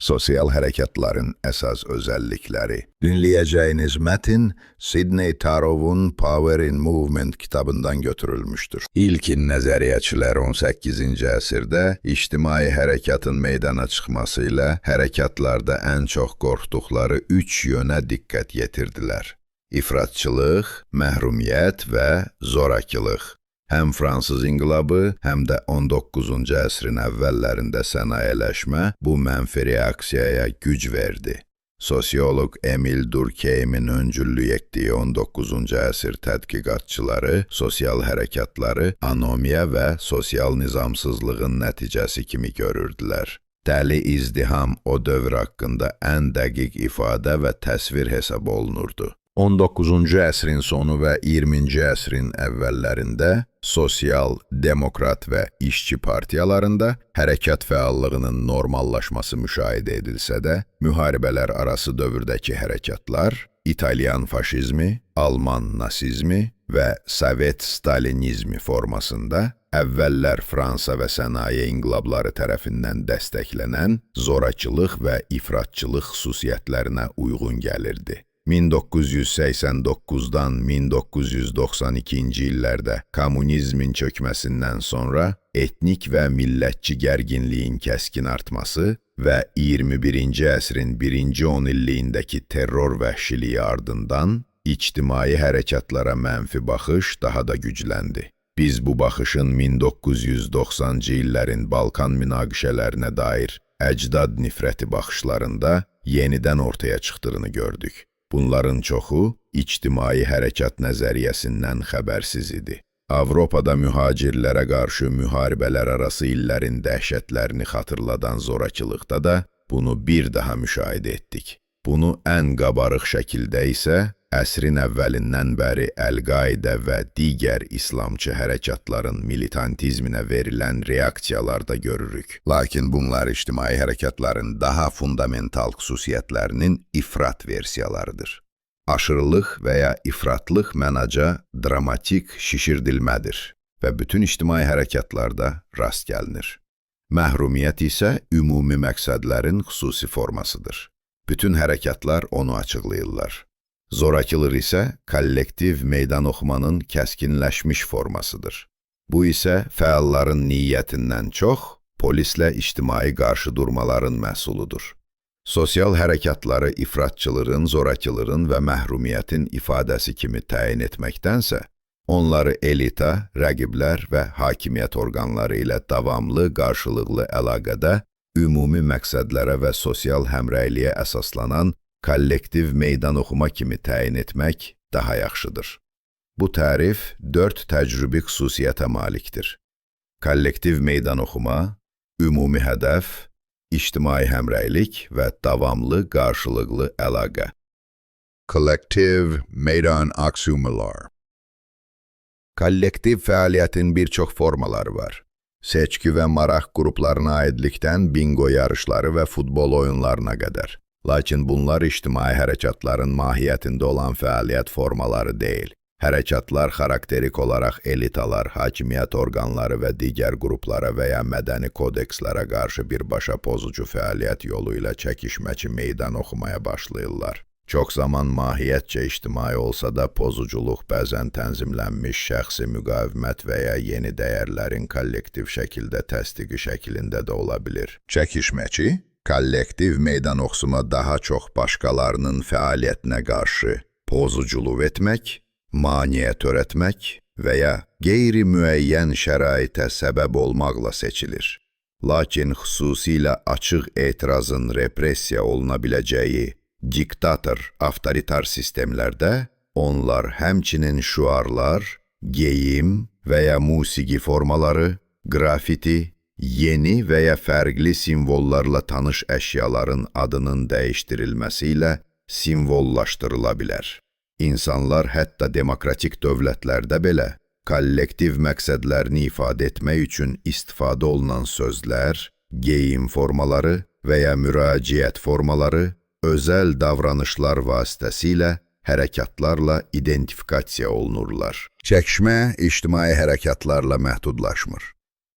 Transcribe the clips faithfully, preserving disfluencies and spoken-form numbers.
سوسیال حرکتلرین اساس اؤزللیکلری. دینله‌یه‌جه‌یینیز متن Sidney Taroوون Power in Movement کیتابیندان گؤتورولموشدور. ایلکین نظریه‌چیلر اون سککیزینجی عصرده اجتماعی حرکتین میدانا چیخماسی ایله حرکتلرده ان چوخ قورخدوقلاری اوچ یؤنه دقت یئتیردیلر: افراطچیلیق، محرومیت و زوراکیلیق. هم فرانسیز انقلابی، هم ده اون دوققوزونجو عصرین اوللرینده صنایع‌لشمه بو منفی رئاکسیایا گوج وئردی. سوسیولوق امیل دورکهیمین اؤنجوللوک ائتدیگی اون دوققوزونجو عصر تحقیقاتچیلاری سوسیال حرکتلری آنومیا و سوسیال نظامسیزلیغین نتیجه‌سی کیمی گؤروردولر. دلی ازدحام او دؤور حاقیندا ان دقیق ایفاده و تصویر حساب اولونوردو. اون دوققوزونجو عصرین سونو و اییرمینجی عصرین اوللرینده سوسیال، دموکرات و ایشچی پارتیالاریندا حرکت فعاللیغینین نورماللاشماسی مشاهده ائدیلسه ده، محاربه‌لر آراسی دؤورده‌کی حرکتلر، ایتالیان فاشیزمی، آلمان ناسیزمی و سووئت ستالینیزمی فورماسیندا، اوللر فرانسا و صنایع انقلابلاری طرفیندن دستکله‌نن زوراکیلیق و افراطچیلیق خصوصیتلرینه اویغون گلیردی. مین دوققوز یوز سکسن دوققوزدان مین دوققوز یوز دوخسان ایکینجی ایللرده کمونیزمین چؤکمه‌سیندن سونرا ائتنیک و میللتچی گرگینلیگین کسکین آرتماسی و اییرمی بیرینجی عصرین بیرینجی اون ایللیگینده‌کی ترور وحشیلیگی آردیندان اجتماعی حرکتلره منفی باخیش داها دا گوجلندی. بیز بو باخیشین مین دوققوز یوز دوخسانجی ایللرین بالکان مناقشه‌لرینه دایر اجداد نفرتی باخیشلاریندا یئنیدن اورتایا چیخدیغینی گؤردوک. بونلارین چوخو اجتماعی حرکت نظریه‌سیندن خبرسیز ایدی. آوروپادا مهاجرلره قارشی محاربه‌لر آراسی ایللرین دهشتلرینی خاطیرلادان زوراکیلیقدا دا بونو بیر داها مشاهده ائتدیک. بونو ان قاباریق شکیلده ایسه عصرین اولیندن بری القاعده و دیگر ایسلامچی حرکتلرین میلیتانتیزمینه وئریلن رئاکسیالاردا گؤروروک. لاکین بونلار اجتماعی حرکتلرین داها فوندامنتال خصوصیتلرینین افراط وئرسیالاریدیر. آشیریلیق و یا افراطلیق مناجا دراماتیک شیشیردیلمه‌دیر و بوتون اجتماعی حرکتلرده راست گلینیر. محرومیت ایسه عمومی مقصدلرین خصوصی فورماسیدیر. بوتون حرکتلر اونو آچیقلاییرلار. زوراکیلیق ایسه کوللکتیو میدان اوخومانین کسکینلشمیش فورماسیدیر. بو ایسه فعاللارین نیتیندن چوخ پولیسله اجتماعی قارشی‌دورمالارین محصولودور. سوسیال حرکتلری افراطچیلیغین، زوراکیلیغین و محرومیتین ایفاده‌سی کیمی تعیین ائتمکدنسه، اونلاری الیتا، رقیبلر و حاکمیت اورقانلاری ایله داواملی، قارشیلیقلی علاقه‌ده عمومی مقصدلره و سوسیال همرأیلیگه اساسلانان کوللکتیو میدان اوخوما کیمی تعیین ائتمک داها یاخشیدیر. بو تعریف دؤرد تجربی خصوصیته مالیکدیر: کوللکتیو میدان اوخوما، عمومی هدف، اجتماعی همرأیلیک و داواملی قارشیلیقلی علاقه. Collective Meydan Okumalar. کوللکتیو فعالیتین بیر چوخ فورمالاری وار. سئچکی و ماراق قروپلارینا عاییدلیکدن بینگو یاریشلاری و فوتبال اویونلارینا قدر. لاکین بونلار اجتماعی حرکتلرین ماهیتینده اولان فعالیت فورمالاری دئییل. حرکتلر خاراکتریک اولاراق الیتالار، حاکمیت اورقانلاری و دیگر قروپلارا و یا مدنی کودکسلره قارشی بیرباشا پوزوجو فعالیت یولو ایله چکیشمه‌چی میدان اوخومایا باشلاییرلار. چوخ زامان ماهیتجه اجتماعی اولسا دا، پوزوجولوق بعضاً تنظیملنمیش شخصی مقاومت و یا یئنی دَیَرلرین کوللکتیو شکیلده تصدیقی شکلینده ده اولا بیلیر. چکیشمه‌چی کوللکتیو میدان اوخوما داها چوخ باشقالارینین فعالیتینه قارشی پوزوجولوق ائتمک، مانع تؤرتمک و یا غیر معین شرایطه سبب اولماقلا سئچیلیر. لاکین خصوصیله آچیق اعتراضین رپرسییا اولونا بیله‌جه‌یی دیکتاتور، آوتوریتار سیستملرده اونلار همچنین شعارلار، گئییم و یا موسیقی فورمالاری، گرافیتی، یئنی و یا فرقلی سیمووللارلا تانیش اشیالارین آدینین دییشدیریلمه‌سی ایله سیمووللاشدیریلا بیلر. اینسانلار حتی دموکراتیک دؤولتلرده بئله کوللکتیو مقصدلرینی ایفاده ائتمک اوچون ایستیفاده اولونان سؤزلر، گئییم فورمالاری و یا مراجعت فورمالاری، اؤزل داورانیشلار واسطه‌سیله حرکتلرله ایدنتیفیکاسیا اولونورلار. چکیشمه اجتماعی حرکتلرله محدودلاشمیر.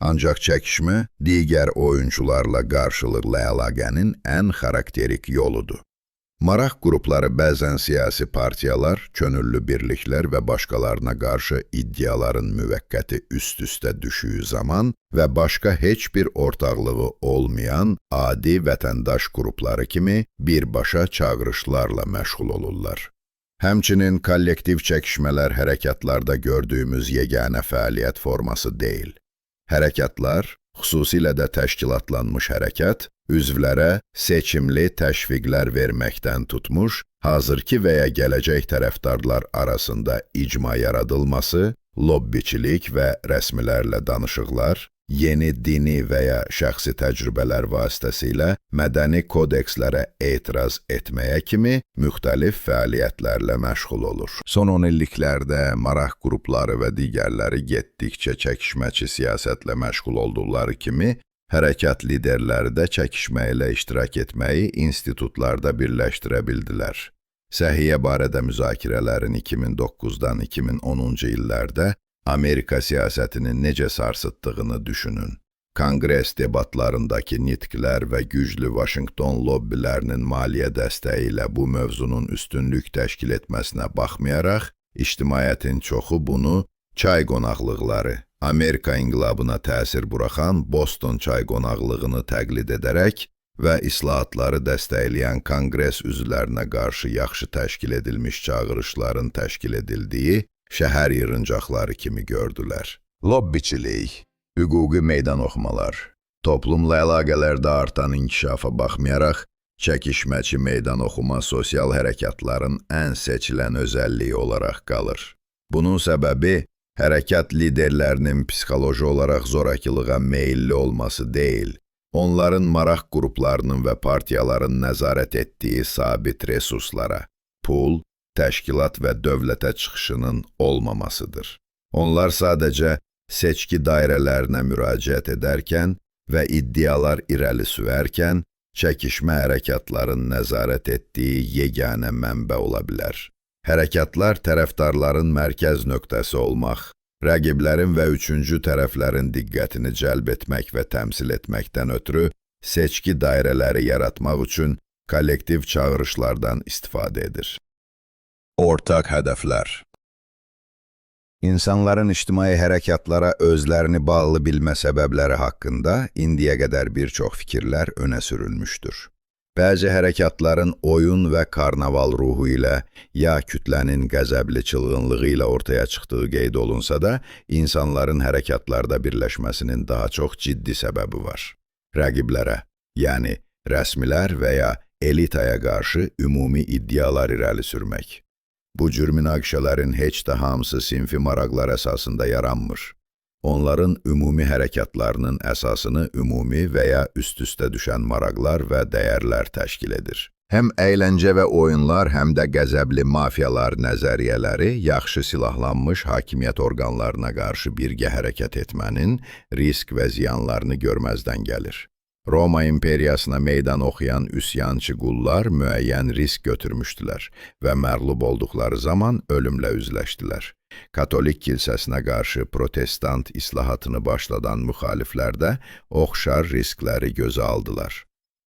آنجاق چکیشمه دیگر اویونچولارلا قارشیلیقلی علاقه‌نین ان خاراکتئریک یولودور. ماراق قروپلاری بعضا سیاسی پارتیالار، کؤنوللو بیرلیکلر و باشقالارینا قارشی ادعالارین موقتی اوست-اوسته دوشویو زامان و باشقا هئچ بیر اورتاقلیغی اولمایان عادی وطنداش قروپلاری کیمی بیرباشا چاغیریشلارلا مشغول اولورلار. همچنین کوللکتیو چکیشمه‌لر حرکتلاردا گؤردویوموز یگانه فعالیت فورماسی دئییل. حرکتلار، خصوصیله ده تشکیلاتلانمیش حرکت، عضولره سئچیملی تشویقلر وئرمکدن توتموش، حاضرکی و یا گله‌جک طرفدارلار آراسیندا اجماع یارادیلماسی، لوبیچیلیک و رسمیلرله دانیشیقلار، یئنی دینی و یا شخصی تجربه‌لر واسطه‌سیله مدنی کودکسلره اعتراض ائتمه‌یه کیمی موختلیف فعالیتلرله مشغول اولور. سون اون ایللیکلرده ماراق قروپلاری و دیگرلری گئتدیکجه چکیشمه‌چی سیاستله مشغول اولدوقلاری کیمی، حرکت لیدرلری ده چکیشمه ایله اشتراک ائتمه‌یی اینستیتوتلاردا بیرلشدیره بیلدیلر. صحیه باره‌ده مذاکره‌لرین ایکی مین دوققوزدان ایکی مین اونونجو ایللرده آمریکا سیاستینی نئجه سارسیتدیغینی دوشونون. کونگرس دئباتلارینداکی نیتقلر و گوجلو واشینگتون لوبیلرینین مالیه دستگی ایله بو موضوعنون اوستونلوک تشکیل ائتمه‌سینه باخمایاراق، اجتماعیتین چوخو بونو چای قوناقلیقلاری، آمریکا انقلابینا تأثیر بوراخان بوستون چای قوناقلیغینی تقلید ائده‌رک و اصلاحاتلاری دستکله‌ین کونگرس عضولرینه قارشی یاخشی تشکیل ائدیلمیش چاغیریشلارین تشکیل ائدیلدیگی شهر ییغینجاقلاری کیمی گؤردولر. لوبیچیلیک، حقوقی میدان اوخومالار، توپلوملا علاقه‌لرده آرتان انکشافا باخمایاراق، چکیشمه‌چی میدان اوخوما سوسیال حرکتلرین ان سئچیلن اؤزللیگی اولاراق قالیر. بونون سببی حرکت لیدرلرینین پسیخولوژی اولاراق زوراکیلیغا میللی اولماسی دئییل، اونلارین ماراق قروپلارینین و پارتیالارین نظارت ائتدیگی ثابت رسورسلارا، پول، تشکیلات و دؤولته چیخیشینین اولماماسیدیر. اونلار ساده‌جه سئچکی دایره‌لرینه مراجعت ائدرکن و ادعالار ایره‌لی سوررکن، چکیشمه حرکتلرین نظارت ائتدیگی یگانه منبع اولا بیلر. حرکتلر طرفدارلارین مرکز نقطه‌سی اولماق، رقیبلرین و اوچونجو طرفلرین دقتینی جلب ائتمک و تمثیل ائتمکدن اؤترو سئچکی دایره‌لری یاراتماق اوچون کوللکتیو چاغیریشلاردان استفاده ائدیر. اورتاق هدفلر. اینسانلارین اجتماعی حرکتلره اؤزلرینی باغلی بیلمه سببلری حاقیندا ایندییه قدر بیر چوخ فیکیرلر اؤنه سورولموشدور. بعضی حرکتلرین اویون و کارناوال روحو ایله یا کوتله‌نین غضبلی چیلغینلیغی ایله اورتایا چیخدیغی قید اولونسا دا، اینسانلارین حرکتلرده بیرلشمه‌سینین داها چوخ جدی سببی وار. رقیبلره، یعنی رسمیلر و یا الیتایا قارشی عمومی ادعالار ایره‌لی سورمک. بو جور مناقشه‌لرین هئچ ده هامیسی صنفی ماراقلار اساسیندا یارانمیر. اونلارین عمومی حرکتلرینین اساسینی عمومی و یا اوست-اوسته دوشن ماراقلار و ده‌یرلر تشکیل ائدیر. هم ایلنجه و اویونلار، هم ده غضبلی مافیالار نظریه‌لری یاخشی سیلاحلانمیش حاکمیت اورقانلارینا قارشی بیرگه حرکت ائتمه‌نین ریسک و زیانلارینی گؤرمزدن گلیر. روما ایمپئریاسینا میدان اوخویان عصیانچی قوللار معین ریسک گؤتورموشدولر و مغلوب اولدوقلاری زامان اؤلومله اوزلشدیلر. کاتولیک کیلسه‌سینه قارشی پروتستانت اصلاحاتینی باشلادان مخالفلر ده اوخشار ریسکلری گؤزه آلدیلار.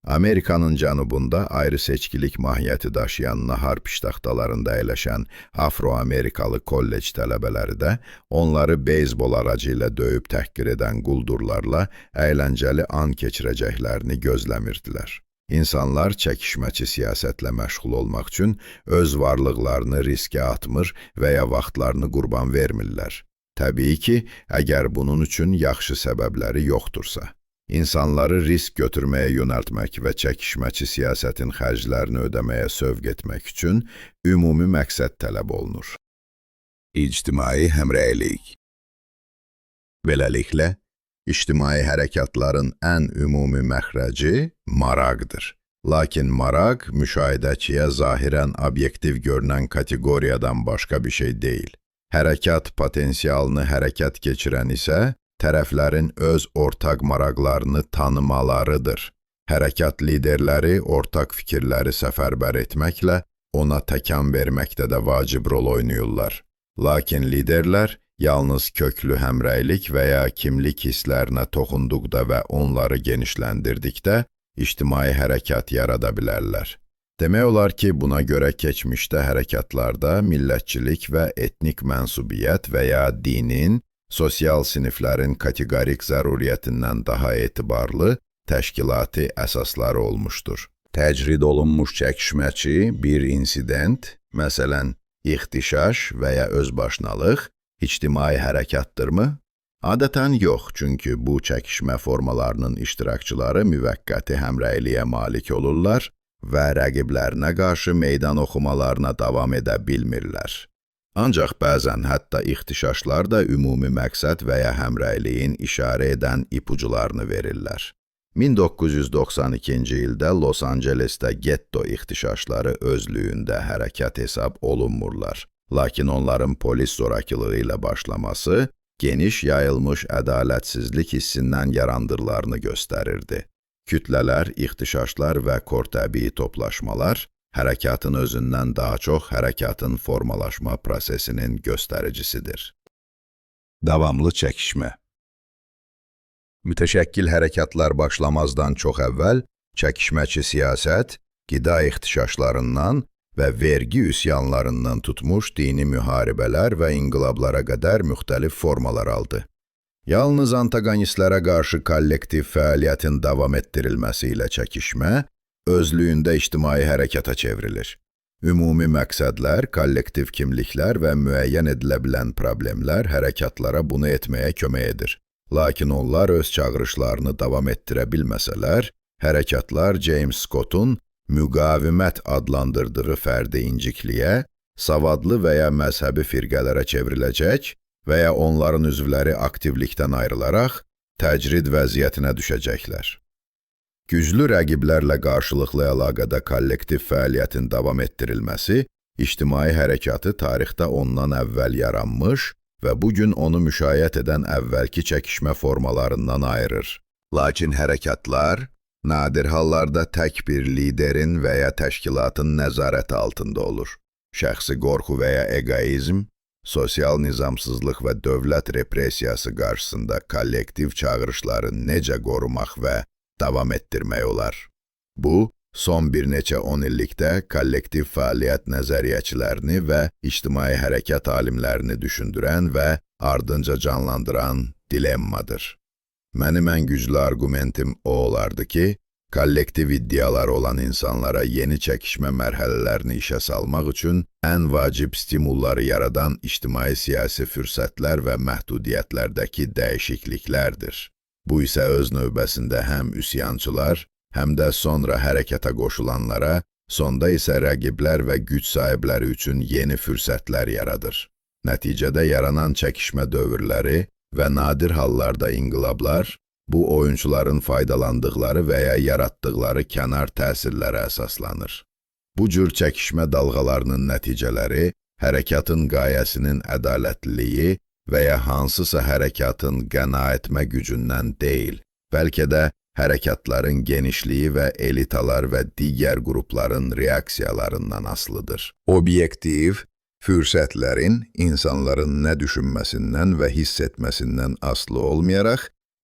آمریکانین جنوبوندا آیری سئچکیلیک ماهیتی داشییان ناهار پیشتاختالاریندا اَیلشن آفرو-آمریکالی کوللئج طلبه‌لری ده اونلاری بئیزبول آراجی ایله دؤیوب تحقیر ائدن قولدورلارلا ایلنجه‌لی آن کئچیره‌جکلرینی گؤزله‌میردیلر. اینسانلار چکیشمه‌چی سیاستله مشغول اولماق اوچون اؤز وارلیقلارینی ریسکه آتمیر و یا واختلارینی قوربان وئرمیرلر. طبیعی کی، اگر بونون اوچون یاخشی سببلری یوخدورسا. اینسانلاری ریسک گؤتورمه‌یه یؤنلتمک و چکیشمه‌چی سیاستین خرجلرینی اؤده‌مه‌یه سوق ائتمک اوچون عمومی مقصد طلب اولونور. اجتماعی همرأیلیک. بئله‌لیکله، اجتماعی حرکتلرین ان عمومی مخرجی ماراقدیر. لاکین ماراق مشاهده‌چی‌یه ظاهراً اوبیئکتیو گؤرونن کاتئقوریادان باشقا بیر شئی دئییل. حرکت پوتانسیالینی حرکت کئچیرن ایسه طرفلرین اؤز اورتاق ماراقلارینی تانیمالاریدیر. حرکت لیدرلری اورتاق فیکیرلری سفربر ائتمکله اونا تکان وئرمکده ده واجب رول اویناییرلار. لاکین لیدرلر یالنیز کؤکلو همرأیلیک و یا کیملیک حیسلرینه توخوندوقدا و اونلاری گئنیشلندیردیکده اجتماعی حرکت یارادا بیلرلر. دئمک اولار کی، بونا گؤره کئچمیشده حرکتلرده میللتچیلیک و ائتنیک منسوبیت و یا دینین، سوسیال صینیفلرین کاتئقوریک ضروریتیندن داها اعتبارلی تشکیلاتی اساسلاری اولموشدور. تجرید اولونموش چکیشمه کی، بیر اینسیدنت، مثلا، اغتشاش و یا اؤزباشینالیق، اجتماعی حرکتدیرمی؟ عادتا یوخ، چونکی بو چکیشمه فورمالارینین اشتراکچیلاری موقتی همرأیلییه مالیک اولورلار و رقیبلرینه قارشی میدان اوخومالارینا داوام ائده بیلمیرلر. آنجاق بعضا حتی اغتشاشلار دا عمومی مقصد و یا همرأیلییین ایشاره ائدن ایپ‌اوجلارینی وئریرلر. مین دوققوز یوز دوخسان ایکینجی ایلده لس آنجلسده گتتو اغتشاشلاری اؤزلویونده حرکت حساب اولونمورلار. لاکین اونلارین پولیس زوراکیلیغی ایله باشلاماسی گئنیش یاییلمیش عدالتسیزلیک حیسیندن یاراندیقلارینی گؤستریردی. کوتله‌لر، اغتشاشلار و کورطبیعی توپلاشمالار حرکتین اؤزوندن داها چوخ حرکتین فورمالاشما پروسئسینین گؤستریجیسیدیر. داواملی چکیشمه. متشکل حرکتلر باشلامازدان چوخ اول چکیشمه‌چی سیاست، غذا اغتشاشلاریندان و وئرگی عصیانلاریندان توتموش دینی محاربه‌لر و انقلابلارا قدر مختلف فورمالار آلدی. یالنیز آنتاگونیستلره قارشی کوللکتیو فعالیتین داوام ائتدیریلمه‌سی ایله چکیشمه اؤزلویونده اجتماعی حرکته چئوریلیر. عمومی مقصدلر، کوللکتیو کیملیکلر و معین ائدیله بیلن پروبلئملر حرکتلره بونو ائتمه‌یه کؤمک ائدیر. لاکین اونلار اؤز چاغیریشلارینی داوام ائتدیره بیلمه‌سه‌لر، حرکتلر جیمز اسکوتون مقاومت آدلاندیردیغی فردی اینجیکلییه، ساوادلی و یا مذهبی فرقه‌لره چئوریله‌جک و یا اونلارین عضولری آکتیولیکدن آیریلاراق تجرید وضعیتینه دوشه‌جکلر. گوجلو رقیبلرله قارشیلیقلی علاقه‌ده کوللکتیو فعالیتین داوام ائتدیریلمه‌سی اجتماعی حرکتی تاریخده اوندان اول یارانمیش و بو گون اونو مشایعت ائدن اولکی چکیشمه فورمالاریندان آییریر. لاکین حرکتلر نادر حاللاردا تک بیر لیدرین و یا تشکیلاتین نظارتی آلتیندا اولور. شخصی قورخو و یا ائگوئیزم، سوسیال نظامسیزلیق و دؤولت رپرسییاسی قارشیسیندا کوللکتیو چاغیریشلاری نئجه قوروماق و داوام ائتدیرمک اولار؟ بو، سون بیر نئچه اون ایللیکده کوللکتیو فعالیت نظریه‌چیلرینی و اجتماعی حرکت عالیملرینی دوشوندورن و آردینجا جانلاندیران دیلممادیر. منیم ان گوجلو آرگومنتیم او اولاردی کی، کوللکتیو ادعالاری اولان اینسانلارا یئنی چکیشمه مرحله‌لرینی ایشه سالماق اوچون ان واجیب استیموللاری یارادان اجتماعی-سیاسی فرصتلر و محدودیتلرده‌کی دییشیکلیکلردیر. بو ایسه اؤز نوبه‌سینده هم عصیانچیلار، هم ده سونرا حرکته قوشولانلارا، سوندا ایسه رقیبلر و گوج صاحیبلری اوچون یئنی فرصتلر یارادیر. نتیجه‌ده یارانان چکیشمه دؤورلری و نادر حاللاردا انقلابلار بو اویونچولارین فایدالاندیقلاری و یا یاراتدیقلاری کنار تأثیرلره اساسلانیر. بو جور چکیشمه دالغالارینین نتیجه‌لری حرکتین غایه‌سینین عدالتلیلییی و یا هانسیسا حرکتین قناعتمه گوجوندن دئییل، بلکه ده حرکتلرین گئنیشلییی و الیتالار و دیگر قروپلارین رئاکسییالاریندان آسیلیدیر. اوبیئکتیو فرصتلرین اینسانلارین نه دوشونمه‌سیندن و حیس ائتمه‌سیندن آسیلی اولمایاراق،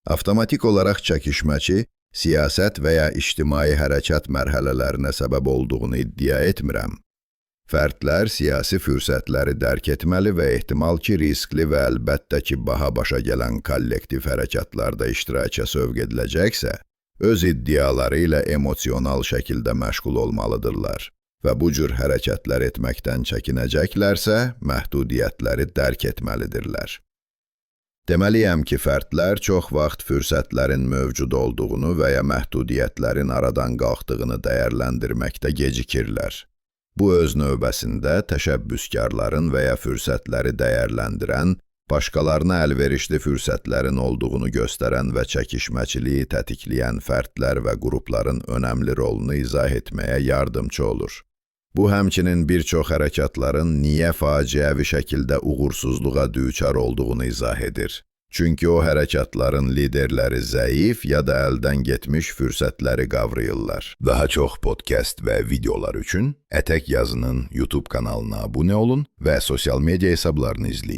آوتوماتیک اولاراق چکیشمه‌چی سیاست و یا اجتماعی حرکت مرحله‌لرینه سبب اولدوغونو ادعا ائتمیرم. فردلر سیاسی فرصتلری درک ائتمه‌لی و احتمال کی، ریسکلی و البته کی، باها باشا گلن کوللکتیو حرکتلرده اشتراکه سوق ائدیله‌جکسه، اؤز ادعالاری ایله ائموسیونال شکیلده مشغول اولمالیدیرلار و بو جور حرکتلر ائتمکدن چکینه‌جکلرسه، محدودیتلری درک ائتمه‌لیدیرلر. دئمه‌لییم کی، فردلر چوخ واخت فرصتلرین موجود اولدوغونو و یا محدودیتلرین آرادان قالخدیغینی دیرلندیرمکده گئجیکیرلر. بو اؤز نوبه‌سینده تشبثکارلارین و یا فرصتلری دیرلندیرن، باشقالارینا الوئریشلی فرصتلرین اولدوغونو گؤسترن و چکیشمه‌چیلییی تتیکله‌ین فردلر و قروپلارین اؤنملی رولونو ایضاح ائتمه‌یه یاردیمچی اولور. بو، همچنین بیر چوخ حرکتلرین نییه فاجعه‌وی شکیلده اوغورسوزلوغا دوچار اولدوغونو ایضاح ائدیر. چونکی او حرکتلرین لیدرلری ضعیف یا دا الدن گئتمیش فرصتلری قاوراییرلار. داها چوخ پودکست و ویدئولار اوچون اتک یازی‌نین یوتوب کانالینا آبونه اولون و سوسیال مئدیا حسابلارینی ایزله‌یین.